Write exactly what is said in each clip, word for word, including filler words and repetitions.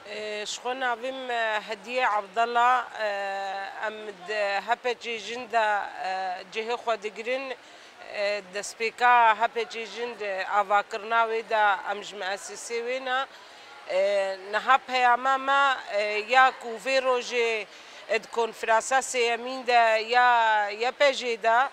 Ji xwe navê min Hediye Abdallah, em di H P C'ê Jin de cihê xwe digirin. Destpêka H P C'ê Jin di avakirina wê de em ji miesisê wê ne. Niha peyama me ya ku vê rojê di konferansa sêyemîn de ya Y P J'ê de,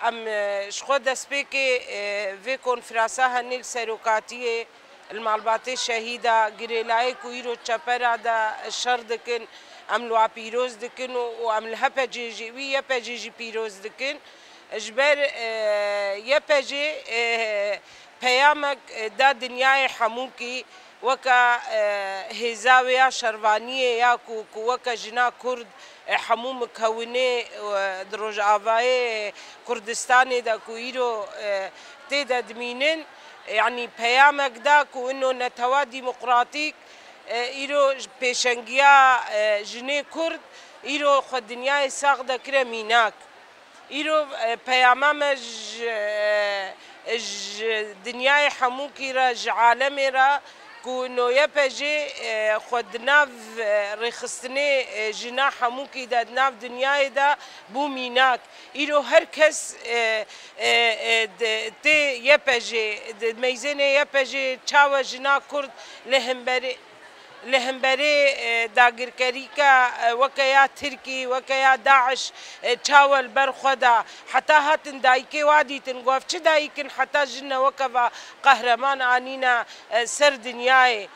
Em ji xwe destpêkê vê konferansa henê li serokatiyê li malbatê şehîda girêlayê ku îro çepera de şer dikin, em li wa pîroz dikin û em li H P C'ê jî wî Y P C'ê jî pîroz dikin. Ji ber Y P C'ê peyamek da dinyayê hemûkî, weke hêza wê ya şervaniyê ya ku, ku weke jina Kurd, hemû mikewinê di Rojavayê Kurdistanê de ku îro tê de dimînin, yanî peyamek da ku ino netewa demokratîk îro pêşengiya jinê Kurd îro xwe dinyayê sax de kire mînak. Îro peyama me ji, ji dinyayê hemûkî re, ji alemê re ku no Y P C'ê xwe di nav rêxistinê jina hemûkî de di nav dinyayê de bû mînak. Îro her kes tê Y P C'ê, di meyzênê Y P C'ê çawa jina Kurd li hemberê li hemberê dagirkerîka weke ya Tirkî, weke ya DAIŞ çawa li ber xwe da, heta hatin dayikê wa dîtin, got, ev çi dayik in heta jin ne weke va qehreman anîne ser dinyayê.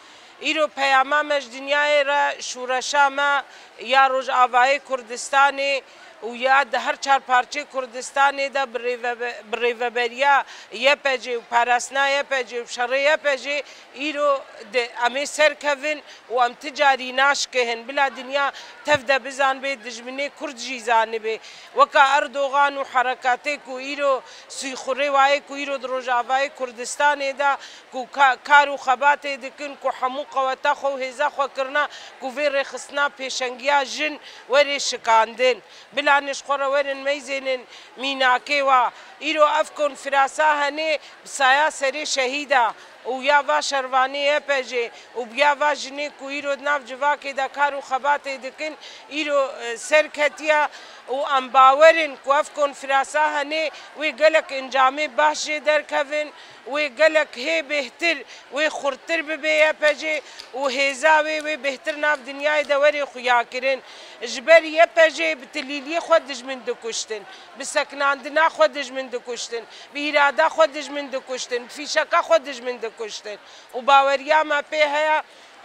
Îro peyama me ji dinyayê re, şûreşa me ya Rojavayê Kurdistanê û ya di her çar parçeyê Kurdistanê de bi rêvebe-, bi rêveberiya Y P C'ê û parastina Y P C'ê û şerê Y P C'ê îro di, em ê serkevin û em ti carî naşkihin. Bila dinya tev de bizanibê, dijminê Kurd jî zanibê. Weka Erdogan û herekatê ku îro sîxurê wayê ku îro di Rojavayê Kurdistanê de ku ka-, kar û xebatê dikin, ku hemû qeweta xwe û hêza xwe kirina, ku vê rêxistina pêşengiya jin were şikandin. Bila ne ji xwe re werin meyzênin mînakê wa. Îro ev konferansa henê bi saya serê şehîda û ya va şervanê Y P C'ê û bi ya va jinê ku îro di nav civakê de kar û xebatê dikin, îro, e, serketiya û em bawer in ku ev konferansa henê wê gelek encamê baş jê derkevin, wê gelek hê bêhtir, wê xurttir bibe Y P C'ê û hêza wê, wê bêhtir nav dinyayê de were xuyakirin. Ji ber Y P C'ê bi tilîliyê xwe dijmin dikuştin, bi sekinandina xwe dijmin dikuştin, bi îrada xwe dijmin dikuştin, bi fîşeka xwe dijmin dikuştin. Û baweriya me pê heye,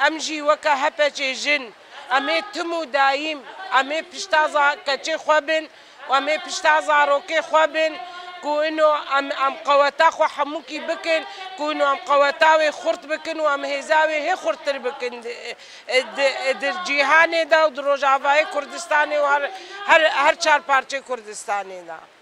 em jî weke H P C'ê Jin, em ê tim û dayîm, em ê pişta za-, keçê xwe bin, û em ê pişta zarokê xwe bin, ku ino em, em qeweta xwe hemûkî bikin, ku ino em qeweta wê xurt bikin û em hêza wê hê xurttir bikin di, di, di cîhanê de û di Rojavayê Kurdistanê û her, her, her çar parçeyê Kurdistanê de.